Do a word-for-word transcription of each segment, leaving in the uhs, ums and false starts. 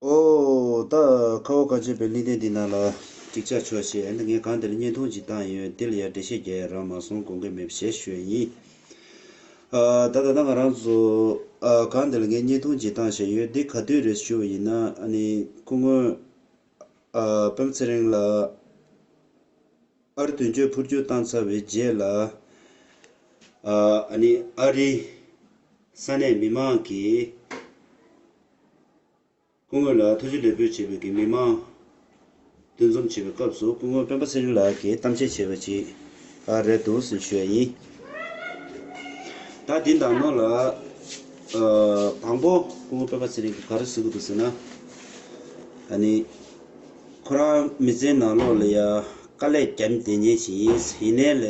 ཨོ། ད་ཁ་བ་གངས་ཅན་པའི་གླིང་ཕྲན་འདི་ནང་ལ་ཅིག་བཅར་ཆོག་ཤེས། ཨ་ནི་ངས་གང་འདིར་བརྙན་ཐུང་ཅིག་བཏང་ཡོད། འདི་ལ་ཡང་འགྲེལ་བཤད་རྒྱག་ཡ་རག་མ་སོང་། དགོངས་འགལ་མེད་པ་བྱས་ཞུ་ཡ་ཡིན། ཨ། ད་ད་ལྟ་ང་རང་ཚོ། ཨ། གང་འདིར་ངས་བརྙན་ཐུང་ཅིག་བཏང་བཞག་ཡོད། འདི་ག་དུས་རེད་ཞུ་བ་ཡིན་ན། ཨ་ནི་སྐུ་ངོ། ཨ། སྤེན་པ་ཚེ་རིང་ལགས། ཨ་རི་དོན་གཅོད་འཕུར་སྐྱོད་བཏང་ཚར་བའི་རྗེས་ལ། ཨ། ཨ་ནི་ཨ་རི་ས་གནས་མི་མང་གིས་སྐུ་ངོ་ལ་ཐུགས་རྗེ་ལེགས་འབུལ་བྱེད་པའི་གི་མི་མང་འདུ་འཛོམས་བྱེད་པའི་སྐབས་སུ། སྐུ་ངོ་སྤེན་པ་ཚེ་རིང་ལགས་ཀྱིས་གཏམ་བཤད་བྱས་པ་ཅིག་ཨ། རེད་འདུག་ཟེར་ཞུ་ཡ་ཡིན། ད་འདི་དང་ནང་ལ། ཨ། དང་པོ་སྐུ་ངོ་སྤེན་པ་ཚེ་རིང་གིས་ག་རེ་ཟེར་གྱི་འདུག་ཟེར་ན། ཨ་ནི་ཁོ་རང་མི་ཚེའི་ནང་ལོགས་ལ་ཡ་དཀའ་ལས་བརྒྱབ་བསྡད་མཁན་ཞིག་ཡིན། ཡིན་ནའི་ལས་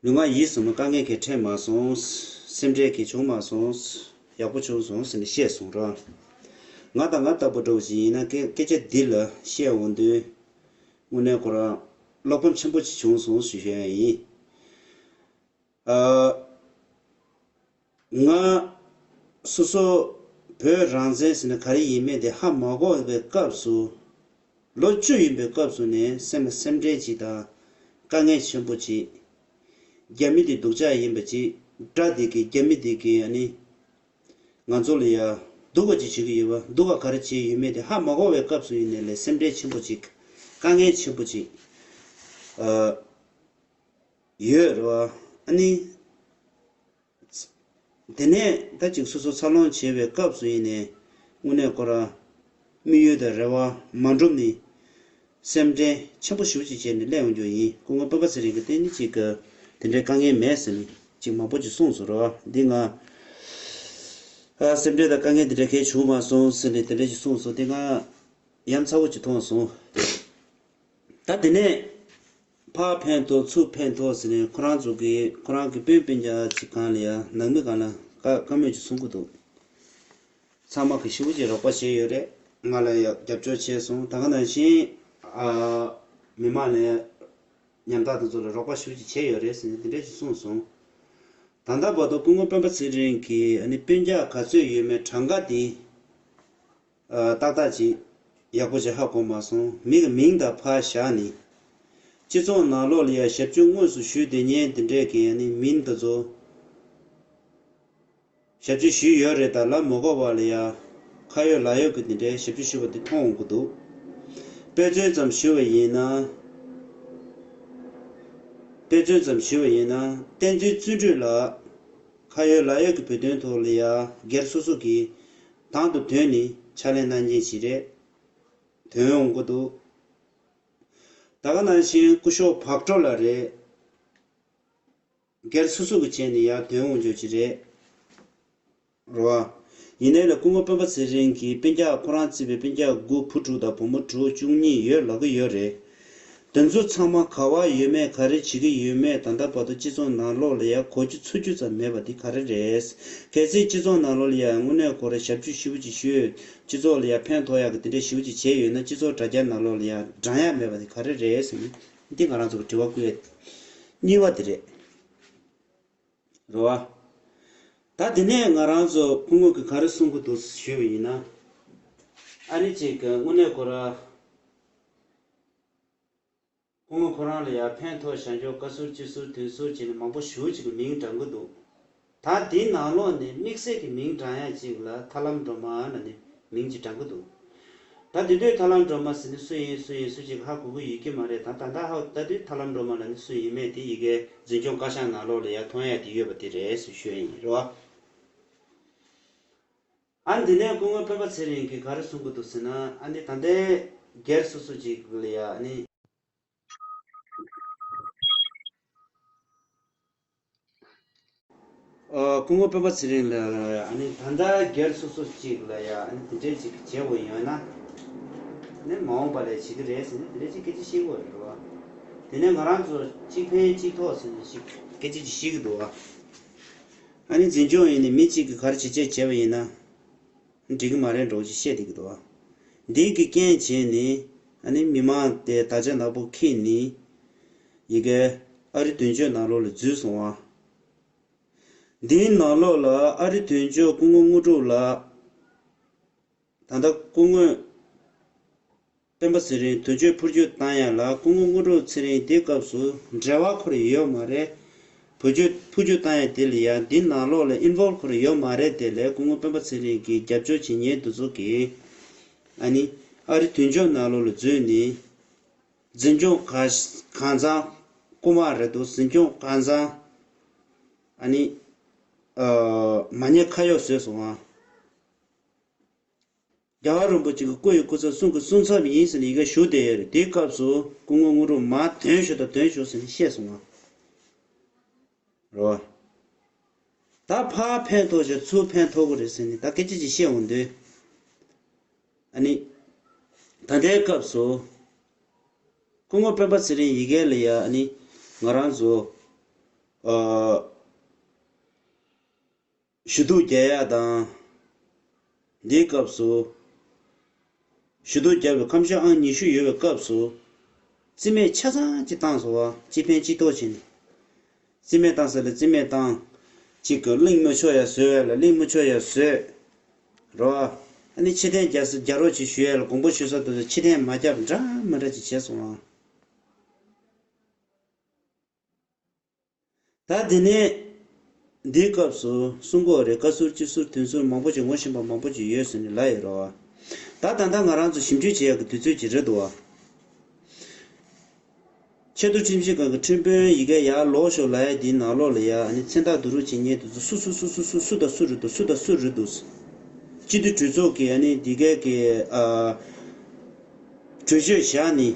ལུས་ངག་ཡིད་གསུམ་ལ་དཀའ་ངལ་གང་འཕྲད་མ་སོང་། སེམས་ཁྲལ་གང་བྱུང་མ་སོང་། ཡག་པོ་བྱུང་སོང་ཟེར་ནས་བཤད་སོང་ར། ང་དང་ང་ལྟ་བུ་འདྲ་བོ་ཞིག་ཡིན་ན་སྐད་སྐད་ཆ་འདི་ལ་བཤད་འོང་དུས། དངོས་གནས་ཁོ་རང་བློ་ཕམ་ཆེན་པོ་ཅིག་བྱུང་སོང་ཞེས་ཞུ་ཡ་ཡིན། ཨ། ང་སོ་སོ་བོད་རང་བཙན་ཟེར་ན་ག་རེ་ཡིན་མིན་དེ་ཧ་མ་གོ་བའི་སྐབས་སུ། ལོ་བཅུ་ཡིན་པའི་སྐབས་སུ་ནས་སེམས་ལ་སེམས་ཁྲལ་ཅིག་དང་། དཀའ་ངལ་ཆེན་པོ་ཅིག་རྒྱ་མི་དེ་སྡུག་ཅག་ཡིན་པ་ཅིག་དགྲ་དེ་གིས། རྒྱ་མི་དེ་གིས་ཨ་ནི་ང་ཚོ་ལ་ཡ་སྡུག་པ་ཅིག་བྱེད་ཀྱི་ཡོད་པ། སྡུག་པ་ག་རེ་བྱས་ཡོད་མེད་དེ་ཧ་མ་གོ་བའི་སྐབས་སུ་ཡིན་ནའི་ལས་སེམས་ཁྲལ་ཆེན་པོ་ཅིག་དཀའ་ངལ་ཆེན་པོ་ཅིག་ཨ། ཡོད་རེད་བ། ཨ་ནི། དེ་ནས་ད་ཅིག་སོ་སོ་འཚར་ལོངས་བྱེད་པའི་སྐབས་སུ་ཡིན་ནའི། དངོས་གནས་ཁོ་རང་དམིགས་ཡུལ་དང་རེ་བ་མ་འགྲུབ་ནས་སེམས་ཁྲལ་ཆེན་པོ་ཞེ་པོ་ཅིག་བྱས་ནས་སླེབས་ཡོང་རྒྱུ་ཡིན། སྐུ་ངོ་སྤེན་པ་ཚེ་རིང་གིས་དེ་ནི་ཅིག་གི་དེ་འདྲའི་དཀའ་ངལ་མེད་ཟེར་ནས་ཅིག་མང་པོ་ཅིག་གསུངས་སོང་རེད་བ། འདི་ང་ཨ། སེམས་ཁྲལ་དང་དཀའ་ངལ་དེ་འདྲ་གང་བྱུང་མ་སོང་ཟེར་ནས་དེ་འདྲ་ཅིག་གསུངས་སོང་། དེ་ང་ཡ་མཚར་པོ་ཅིག་མཐོང་སོང་། ད་དེ་ནས་ཕར་ཕན་ཐོགས་ཚུར་ཕན་ཐོགས་ཟེར་ནས་ཁོ་རང་ཚོ་གིས་ཁོ་རང་གི་སྤུན་སྤུན་ཀྱག་ཅིག་སྒང་ལ་ཡ་ནང་མི་སྒང་ལ་བཀའ་བཀའ་མོལ་ཅིག་གསུང་གི་འདུག་ཚང་མ་གིས་ཞེ་པོ་ཅིག་རོགས་པ་བྱས་ཡོད་རེད། ང་ལ་ཡ་རྒྱབ་སྐྱོར་བྱས་སོང་། ད་ག་ནང་བཞིན་ཨ། མི་མང་ནས་ཉམ་ཐག་དེ་ཚོ་ལ་རོགས་པ་ཞེ་པོ་ཅིག་བྱས་ཡོད་རེད་ཟེར་ནས་དེ་འདྲ་ཅིག་གསུངས་སོང་། ད་ལྟ་བར་དུ་སྐུ་ངོ་སྤེན་པ་ཚེ་རིང་གིས་ཨ་ནི་སྤུན་ཀྱག་ག་ཚོད་ཡོད་མེད་གྲངས་ཀ་དེ། ཨ། ཏག་ཏག་ཅིག་ཡག་པོ་ཅིག་ཧ་གོ་མ་སོང་། མི་གི་མིང་དང་ཕར་བཞག་ནས། སྤྱི་ཚོགས་ནང་ལོགས་ལ་ཡ་ཞབས་ཕྱི་དངོས་སུ་ཞུས་བསྡད་མཁན་དེ་འདྲས་ཀྱི་ཨ་ནི་མིང་དེ་ཚོ་ཞབས་ཕྱི་ཞུས་ཡོད་རེད། ད་ལབ་མ་དགོས་པ་ལ་ཡ་ཁ་ཡོད་ལག་ཡོད་ཀྱི་དེ་འདྲའི་ཞབས་ཕྱི་ཞུས་པ་དེ་མཐོང་འོང་གི་འདུག་དཔེ་མཚོན་ཙམ་ཞུ་བ་ཡིན་ན། དཔེ་མཚོན་ཙམ་ཞུ་བ་ཡིན་ན། བསྟན་འཛིན་བརྩོན་འགྲུས་ལགས། ཁ་ཡོད་ལག་ཡོད་ཀྱི་བོད་དོན་ཐོག་ལ་ཡ་སྒེར་སོ་སོ་གིས་དང་དུ་དོན་ནས་ཕྱག་ལས་གནང་མཁན་ཞིག་རེད། དོན་འོང་གི་འདུག་ད་ག་ནང་བཞིན་སྐུ་ཞབས་བག་གྲོ་ལགས་རེད། སྒེར་སོ་སོ་གི་བྱས་ནས་ཡར་དོན་འོང་ཆོག་ཅིག་རེད། རེད་བ། ཡིན་ནའི་ལ་སྐུ་ངོ་སྤེན་པ་ཚེ་རིང་གིས་སྤུན་ཀྱག་ཁོ་རང་བརྩིས་པའི་སྤུན་ཀྱག་དགུ། བུ་དྲུག་དང་བུ་མོ་དྲུག་བཅུ་གཉིས་ཡོད་ལབ་ཀྱི་ཡོད་རེད། དེ་ཚོ་ཚང་མ་ག་བ་ཡོད་མེད། ག་རེ་བྱེད་ཀྱི་ཡོད་མེད། ད་ལྟ་བར་དུ་སྤྱི་ཚོགས་ནང་ལོགས་ལ་ཡ་གོ་རྒྱུ་ཚོར་རྒྱུ་ཙམ་མེད་པ་དེ་ག་རེ་རེད། གལ་སྲིད་སྤྱི་ཚོགས་ནང་ལོགས་ལ་ཡ་དངོས་གནས་ཁོ་རང་ཞབས་ཕྱི་ཞེ་པོ་ཅིག་ཞུས། སྤྱི་ཚོགས་ལ་ཡ་ཕན་ཐོགས་ཡག་གི་དེ་འདྲ་ཞེ་པོ་ཅིག་བྱས་ཡོད་ན། སྤྱི་ཚོགས་དྲ་རྒྱ་ནང་ལོགས་ལ་ཡ་བགྲང་ཡག་མེད་པ་དེ་ག་རེ་རེད་ཟེར་ནས། འདི་ང་རང་ཚོ་གི་དྲི་བ་བཀོད་ཡ་གཉིས་པ་དེ་རེད། རེད་བ། ད་དེ་ནས་ང་རང་ཚོ་སྐུ་ངོ་གིས་ག་རེ་གསུང་གི་འདུག་ཞུས་པ་ཡིན་ན། ཨ་ནི་ཅིག་གི་དངོས་གནས་ཁོ་ར། སྐུ་ངོ་ཁོ་རང་ལ་ཡ་ཕན་ཐོགས་བྱ་རྒྱུ་བཀའ་ཟུར་སྤྱི་ཟུར་དོན་ཟུར་བྱས་ནས་མང་པོ་ཞེ་པོ་ཅིག་གི་མིང་བགྲང་གི་འདུག་ད་དེའི་ནང་ལོགས་ནས་དམིགས་བསལ་གྱི་མིང་བགྲང་ཡ་ཅིག་ལ་ཐར་ལམ་སྒྲོལ་མ་ལབ་ནས་མིང་ཅིག་བགྲང་གི་འདུག་ད་དེ་དུས་ཐར་ལམ་སྒྲོལ་མ་ཟེར་ནས་སུ་ཡིན་སུ་ཡིན་སུ་ཅིག་ཧ་གོ་གི་ཡོད་ཀྱི་མ་རེད། ད་ད་ལྟ་ཧ་ད་དུས་ཐར་ལམ་སྒྲོལ་མ་ལབ་ནས་སུ་ཡིན་མེད་དེ་ཡི་གེ་འཛིན་སྐྱོང་བཀའ་ཤག་ནང་ལོགས་ལ་ཡ་མཐོང་ཡ་དེ་ཡོད་པ་དེ་རེད་ཟེར་ཞུ་ཡ་ཡིན། རེད་བ། ཨ་ནི་དེ་ནས་སྐུ་ངོ་སྤེན་པ་ཚེ་རིང་གིས་ག་རེ་གསུང་གི་འདུག་ཟེར་ན། ཨ་ནི་ད་ལྟའི་སྒེར་སོ་སོ་ཅིག་ལ་ཡ་ཨ་ནི། ཨ། སྐུ་ངོ་སྤེན་པ་ཚེ་རིང་ལགས། ཨ་ནི་ད་ལྟ་སྒེར་སོ་སོ་གཅིག་ལ་ཡ་ཨ་ནི་དེ་འདྲས་ཅིག་བྱེད་དགོས་ཡོད་ན། ཨ་ནི་མ་འོངས་པ་ལ་བྱེད་ཀྱི་རེད་ཟེར་ནས་དེ་འདྲས་ཅིག་སྐད་ཆ་བཤད་ཀྱི་ཡོད་རེད་བ། དེ་ནས་ང་རང་ཚོ་གཅིག་ཕན་གཅིག་ཐོགས་ཟེར་ནས་ཅིག་སྐད་ཆ་ཅིག་བཤད་ཀྱི་འདུག་བ། ཨ་ནི་འཛིན་སྐྱོང་ཡིན་ནས་མི་གཅིག་གིས་ག་རེ་བྱས་བྱས་བྱས་པ་ཡིན་ན། འགྲིག་གི་མ་རེད་འགྲོ་ཅེས་བཤད་བསྡད་ཀྱི་འདུག་ཨ། འདི་གི་རྐྱེན་བྱས་ནས་ཨ་ནི་མི་མང་དེ་དར་ཆ་ནག་པོ་འཁྱེར་ནས་ཡི་གེ་ཨ་རི་དོན་གཅོད་ནང་ལོགས་ལ་འཛུལ་སོང་ཨ། འདིའི་ནང་ལོགས་ལ་ཨ་རི་དོན་གཅོད་སྐུ་ངོ་དངོས་གྲུབ་ལགས། ད་ལྟ་སྐུ་ངོ་སྤེན་པ་ཚེ་རིང་དོན་གཅོད་འཕུར་སྐྱོད་བཏང་ཡ་ལ་སྐུ་ངོ་དངོས་གྲུབ་ཚེ་རིང་དེའི་སྐབས་སུ་འབྲེལ་བ་ཁོ་ར་ཡོད་མ་རེད། འཕུར་སྐྱོད་འཕུར་སྐྱོད་བཏང་ཡ་དེ་ལ་ཡ་འདི་ནང་ལོགས་ལ་ཨིན་ཝོལ་ཁོ་ར་ཡོད་མ་རེད། དེ་ལས་སྐུ་ངོ་སྤེན་པ་ཚེ་རིང་གི་རྒྱབ་སྐྱོར་བྱེད་མཁན་དེ་ཚོ་གིས་ཨ་ནི་ཨ་རི་མདུན་ལྗོངས་ནང་ལོགས་ལ་འཛུལ་ནས་འཛིན་སྐྱོང་གང་གང་ཚང་རྐུ་མ་རེད་འདུག་འཛིན་སྐྱོང་གང་ཚང་ཨ་ནི་ཨ་མ་ཉེས་ཁ་གཡོགས་བཟོས་སོང་ཨ། རྒྱལ་བ་རིན་པོ་ཆེ་གི་སྐུ་ཡི་སྐུ་ཚབ་གསུང་གི་གསུང་ཚབ་ཡིན་ཟེར་ནས་ཡི་གེ་ཞུ་བསྡད་ཡོད་རེད། དེའི་སྐབས་སུ་སྐུ་ངོ་དངོས་གྲུབ་མར་དོན་ཞུ་དང་དོན་ཞུ་ཟེར་ནས་བཤད་སོང་ང་། རེད་བ། ད་ཕར་ཕན་ཐོགས་ཤག་ཚུར་ཕན་ཐོགས་གི་རེད་ཟེར་ནས་ད་སྐད་ཆ་ཅིག་བཤད་འོང་དུས། ཨ་ནི། ད་ལྟའི་སྐབས་སུ། སྐུ་ངོ་སྤེན་པ་ཚེ་རིང་ཡི་གེ་ལ་ཡ་ཨ་ནི། ང་རང་ཚོ། ཨ། ཞུ་གཏུག་རྒྱག་ཡག་དང་། འདིའི་སྐབས་སུ། ཞུ་གཏུག་རྒྱག་པའི་ཁ་ཤས་ཨང་ཉི་ཤུ་ཡོད་པའི་སྐབས་སུ། རྩིས་མེད་ཆ་ཚང་ཅིག་བཏང་སོང་བ་སྤྱི་ཕན་སྤྱི་ཐོག་བྱས་ནས། རྩིས་མེད་བཏང་ས་ལ་རྩིས་མེད་བཏང་། གཅིག་གི་གླེང་མི་ཆོག་ཡ་བཟོས་ཡ་ལ་གླེང་མི་ཆོག་ཡ་བཟོས། རོ། ཨ་ནི་ཕྱིར་འཐེན་རྒྱག་ས་རྒྱག་རོགས་ཅིག་ཞུ་ཡ་ལ་དགོངས་པ་ཞུ་ས་དེ་ཚོ་ཕྱིར་འཐེན་མ་རྒྱབ་འདྲ་མི་འདྲ་ཅིག་བྱས་སོང་ཨ། ད་དེ་ནས་འདིའི་སྐབས་སུ་གསུང་གི་ཡོད་རེད། བཀའ་ཟུར་སྤྱི་ཟུར་དོན་ཟུར་མང་པོ་ཅིག་ངོ་ཤེས་པ་མང་པོ་ཅིག་ཡོད་ཟེར་ནས་ལབ་ཡོད་རེད་བ། ད་ད་ལྟ་ང་རང་ཚོ་ཞིབ་འཇུག་བྱེད་ཡག་གི་དུས་ཚོད་ཅིག་རེད་འདུག་བ། ཆེས་མཐོ་ཁྲིམས་ཞིབ་ཁང་གི་ཁྲིམས་དཔོན་ཡི་གེ་ཡར་ལོག་ཤོག་ལབ་ཡ་འདིའི་ནང་ལོགས་ལ་ཡ་ཨ་ནི་མཚན་རྟགས་བསྡུ་རུབ་བྱེད་མཁན་དེ་ཚོ་སུ་སུ་སུ་སུ་སུ་སུ་དང་སུ་རེད་འདུག་སུ་དང་སུ་རེད་འདུག་སྤྱི་འཐུས་གྲོས་ཚོགས་ཀྱི་ཨ་ནི་འདི་གའི་གི་ཨ། གྲོས་ཆོད་བཞག་ནས་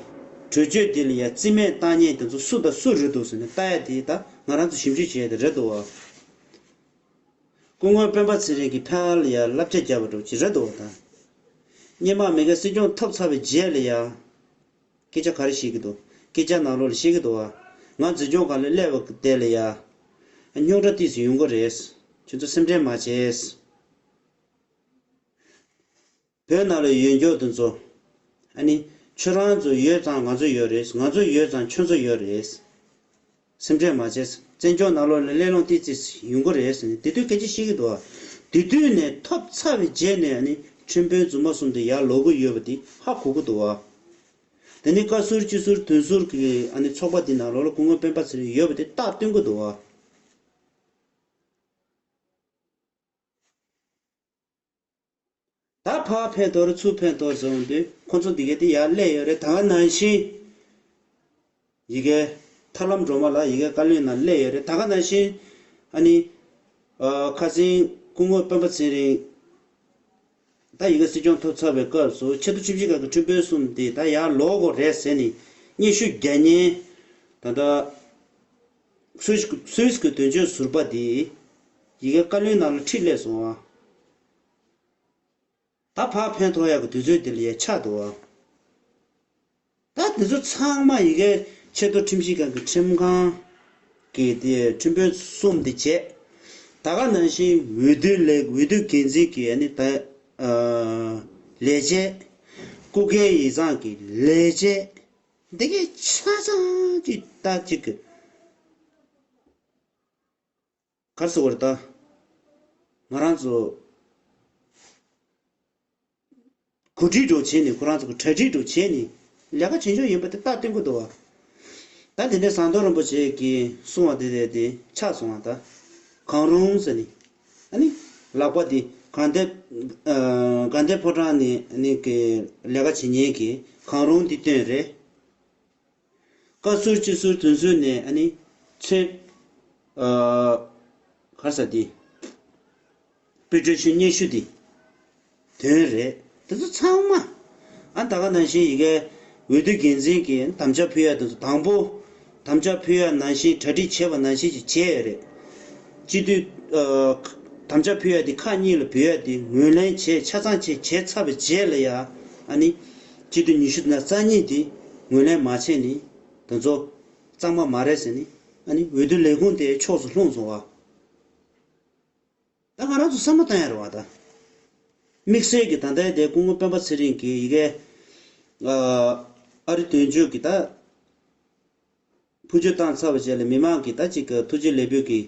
གྲོས་ཆོད་དེ་ལ་ཡ་རྩིས་མེད་བཏང་མཁན་དེ་ཚོ་སུ་དང་སུ་རེད་འདུག་ཟེར་ནས་ལྟ་ཡ་དེ་ད་ང་རང་ཚོ་ཞིབ་འཇུག་བྱས་ཏེ་རེད་འདུག་བ། སྐུ་ངོ་སྤེན་པ་ཚེ་རིང་གིས་ཕར་ལ་ཡ་བསླབ་བྱ་བརྒྱབ་པ་འདྲ་བོ་ཅིག་རེད་འདུག་བ་ད། སྔོན་མ་མི་ག་སྲིད་སྐྱོང་ཐོབ་ཚར་བའི་རྗེས་ལ་ཡ། སྐད་ཆ་ག་རེ་བཤད་ཀྱི་འདུག་སྐད་ཆ་ནང་ལོགས་ལ་བཤད་ཀྱི་འདུག་བ། ང་འཛིན་སྐྱོང་ཁང་ལ་སླེབས་པ་དེ་ལ་ཡ། རྙོག་དྲ་ཏོག་ཙམ་ཡོང་གི་རེད། ཁྱོད་ཚོ་སེམས་ཁྲལ་མ་བྱེད། བོད་ནང་ལ་ཡོད་མཁན་དེ་ཚོ། ཨ་ནི། ཁྱོད་རང་ཚོ་ཡོད་ཙང་ང་ཚོ་ཡོད་རེད། ང་ཚོ་ཡོད་ཙང་ཁྱོད་ཚོ་ཡོད་རེད། སེམས་ཁྲལ་མ་བྱེད། བཙན་བྱོལ་ནང་ལོགས་ལ་གླེང་སློང་ཏོག་ཙམ་ཡོང་གི་རེད་ཟེར་ནས་དེ་དུས་སྐད་ཆ་བཤད་ཀྱི་འདུག་བ། དེ་དུས་ནས་ཐོབ་ཚར་བའི་རྗེས་ནས་ཨ་ནི་ཁྲིམས་དཔོན་རྫུན་མ་གསུམ་དེ་ཡར་ལོག་གི་ཡོད་པ་དེ་ཧ་གོ་གི་འདུག་བ། དེ་ནས་བཀའ་ཟུར་སྤྱི་ཟུར་དོན་ཟུར་གྱི་ཨ་ནི་ཚོགས་པ་དེ་ནང་ལོགས་ལ་སྐུ་ངོ་སྤེན་པ་ཚེ་རིང་ཡོད་པ་དེ་རྟགས་སྟོན་གྱི་འདུག་བ། ད་ཕར་ཕན་ཐོགས་རེད་ཚུར་ཕན་ཐོགས་རེད་ཟེར་འོང་དུས་ཁོ་ཚོ་འདི་གའི་དེ་ཡར་སླེབས་ཡོད་རེད། ད་ག་ནང་བཞིན་ཡི་གེ་ཐར་ལམ་སྒྲོལ་མ་ལགས་ཡི་གེ་བཀའ་བློན་ནང་སླེབས་ཡོད་རེད། ད་ག་ནང་བཞིན་ཨ་ནི་ཨ་ཁ་སང་སྐུ་ངོ་སྤེན་པ་ཚེ་རིང་ད་ཡི་གེ་སྲིད་སྐྱོང་ཐོབ་ཚར་བའི་སྐབས་སུ་ཆེས་མཐོ་ཁྲིམས་ཞིབ་ཁང་གི་ཁྲིམས་དཔོན་གསུམ་དེ་ད་ཡར་ལོག་དགོས་རེད་ཟེར་ནས་སྙན་ཞུ་རྒྱག་མཁན་ད་ལྟ་སུད་སི་སུད་སི་གི་དོན་གཅོད་ཟུར་པ་དེ་ཡི་གེ་བཀའ་བློན་ནང་ལ་ཁྲིད་སླེབས་སོང་ཨ། ད་ཕར་ཕན་ཐོགས་ཡག་གི་དུས་ཚོད་དེ་ལ་ཡ་ཆགས་འདུག་བ། ད་དེ་ཚོ་ཚང་མ་ཡི་གེ་ཆེས་མཐོ་ཁྲིམས་ཞིབ་ཁང་གི་ཁྲིམས་ཁང་གི་དེ་ཁྲིམས་དཔོན་གསུམ་དེ་བྱས། ད་ག་ནང་བཞིན་འོས་བསྡུ་ལས་འོས་བསྡུ་འགན་འཛིན་གྱི་ཨ་ནི་ད་ལས་བྱེད། སྐུ་སྒེར་ཡིག་ཚང་གི་ལས་བྱེད། འདི་གའི་ཆ་ཚང་གི་ད་གཅིག་གི་ག་རེ་ཟེར་དགོས་རེད་ད། ང་རང་ཚོ་གོ་སྒྲིག་འདྲ་བྱས་ནས་ཁོ་རང་ཚོ་གི་གྲ་སྒྲིག་འདྲ་བྱས་ནས་ལས་ཀ་བྱེད་འཇོག་ཡིན་པ་དེ་རྟགས་སྟོན་གྱི་འདུག་བ། ད་དེ་འདྲའི་ཟམ་གདོང་རིན་པོ་ཆེ་གིས་གསུངས་པ་དེ་དེ་དེ་ཆགས་སོང་བ་ད། གང་རུང་ཟེར་ནས། ཨ་ནི། ལག་པ་དེ་དགའ་ལྡན་ཨ་དགའ་ལྡན་ཕོ་བྲང་ནས་ཨ་ནི་གི་ལས་ཀ་བྱེད་མཁན་གྱི་གང་རུང་དེ་བཏོན་རེད། བཀའ་ཟུར་སྤྱི་ཟུར་དོན་ཟུར་ནས་ཨ་ནི་ཚེ། ཨ། ག་རེ་ཟེར་དེ། དཔེ་འབྲེལ་ཞུ་སྙན་ཞུ་དེ། དོན་རེད། དེ་ཚོ་ཚང་མ། ཨ་ད་ག་ནང་བཞིན་ཡི་གེ་འོས་བསྡུ་འགན་འཛིན་གྱིས་དམ་བཅའ་ཕུལ་ཡ་དེ་ཚོ་དང་པོ། དམ་བཅའ་ཕུལ་ཡ་ནང་བཞིན་གྲ་སྒྲིག་བྱས་པ་ནང་བཞིན་ཅིག་བྱས་ཡོད་རེད། སྤྱི་འཐུས། ཨ། དམ་བཅའ་ཕུལ་ཡ་དེ་ཁག་གཉིས་ལ་འབུལ་ཡ་དེ་ངོས་ལེན་བྱས་ཆ་ཚང་བྱས་བྱས་ཚར་བའི་རྗེས་ལ་ཡ། ཨ་ནི། སྤྱི་འཐུས་ཉི་ཤུ་དང་རྩ་གཉིས་དེ་ངོས་ལེན་མ་བྱས་ནས། དེ་ཚོ་གཙང་མ་མ་རེད་ཟེར་ནས། ཨ་ནི་འོས་བསྡུ་ལས་ཁུངས་དེ་ཕྱོགས་སུ་ལྷུང་སོང་བ། ད་ང་རང་ཚོ་བསམ་བློ་བཏང་ཡ་རེད་བ་ད། དམིགས་བསལ་གྱི་ད་ལྟའི་དེ་སྐུ་ངོ་སྤེན་པ་ཚེ་རིང་གིས་ཡི་གེ་ཨ་རི་དོན་གཅོད་ཀྱི་ད། འཕུར་སྐྱོད་བཏང་ཚར་བའི་རྗེས་ལ་མི་མང་གིས་ད་ཅིག་གི་ཐུགས་རྗེ་ལེགས་འབུལ་གྱི་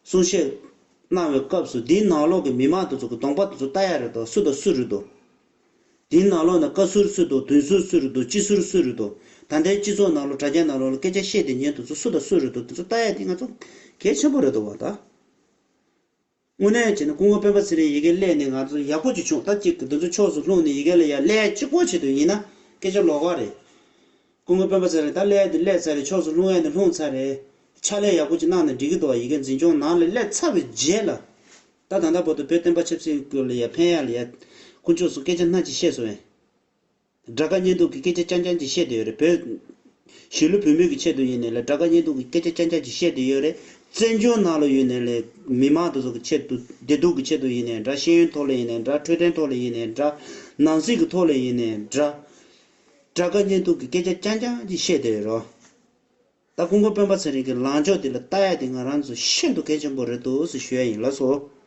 གསུང་བཤད་གནང་བའི་སྐབས་སུ་འདིའི་ནང་ལོགས་ཀྱི་མི་མང་དེ་ཚོ་གི་གདོང་པ་དེ་ཚོ་ལྟ་ཡ་རེད་དོ། སུ་དང་སུ་རེད་དོ། དེའི་ནང་ལོགས་ན་བཀའ་ཟུར་སུ་འདུག་དོན་ཟུར་སུ་རེད་འདུག་སྤྱི་ཟུར་སུ་རེད་འདུག་ད་ལྟའི་སྤྱི་ཚོགས་ནང་ལོགས་དྲ་རྒྱ་ནང་ལོགས་ལ་སྐད་ཆ་བཤད་བསྡད་མཁན་དེ་ཚོ་སུ་དང་སུ་རེད་འདུག་དེ་ཚོ་ལྟ་ཡ་དེ་ང་ཚོ་གལ་ཆེན་པོ་རེད་འདུག་བ་ད། དངོས་གནས་བྱས་ན་སྐུ་ངོ་སྤེན་པ་ཚེ་རིང་ཡི་གེ་སླེབས་ནས་ང་ཚོ་ཡག་པོ་ཅིག་བྱུང་། ད་ཅིག་འདི་ཚོ་ཕྱོགས་སུ་ལྷུང་ནས་ཡི་གེ་ལ་ཡར་སླེབས་གཅིག་པོ་བྱེད་དུས་ཡིན་ན་སྐད་ཆ་ལོགས་ཀ་རེད། སྐུ་ངོ་སྤེན་པ་ཚེ་རིང་ད་སླེབས་དེ་སླེབས་ཚར་རེད། ཕྱོགས་སུ་ལྷུང་ཡ་ནི་ལྷུང་ཚར་རེད། ཕྱག་ལས་ཡག་པོ་ཅིག་གནང་ནས་འགྲིག་གི་འདུག་བ། ཡི་གེ་འཛིན་སྐྱོང་ནང་ལ་སླེབས་ཚར་བའི་རྗེས་ལ། ད་ད་ལྟ་བར་དུ་བོད་བསྟན་པ་ཆབ་སྲིད་སྐོར་ལ་ཡ་ཕན་ཡ་ལ་ཡ། དཀོན་མཆོག་གསུམ་སྐད་ཆ་སྣ་གཅིག་བཤད་སོང་ངས། དགྲ་དགའ་གཉེན་སྡུག་གི་སྐད་ཆ་རྐྱང་རྐྱང་ཅིག་བཤད་བསྡད་ཡོད་རེད། བོད་གཞིས་ལུས་བོད་མི་གི་ཆེད་དུ་ཡིན་ནའི་ལས་དགྲ་དགའ་གཉེན་སྡུག་གི་སྐད་ཆ་རྐྱང་རྐྱང་ཅིག་བཤད་བསྡད་ཡོད་རེད། བཙན་བྱོལ་ནང་ལ་ཡོད་ནའི་ལས་མི་མང་དེ་ཚོ་གི་ཆེད་དུ་བདེ་སྡུག་གི་ཆེད་དུ་ཡིན་ནའི་འདྲ། ཤེས་ཡོན་ཐོག་ལ་ཡིན་ནའི་འདྲ། འཕྲོད་བསྟེན་ཐོག་ལ་ཡིན་ནའི་འདྲ། ནང་སྲིད་ཀྱི་ཐོག་ལ་ཡིན་ནའི་འདྲ། དགྲ་དགའ་གཉེན་སྡུག་གི་སྐད་ཆ་རྐྱང་རྐྱང་ཅིག་བཤད་བསྡད་ཡོད་རེད། ད་སྐུ་ངོ་སྤེན་པ་ཚེ་རིང་གི་ལངས་ཕྱོགས་དེ་ལ་ལྟ་ཡ་དེ་ང་རང་ཚོ་ཤིན་ཏུ་གལ་ཆེན་པོ་རེད་འདུག་ཟེར་ཞུ་ཡ་ཡིན། ལགས་སོ།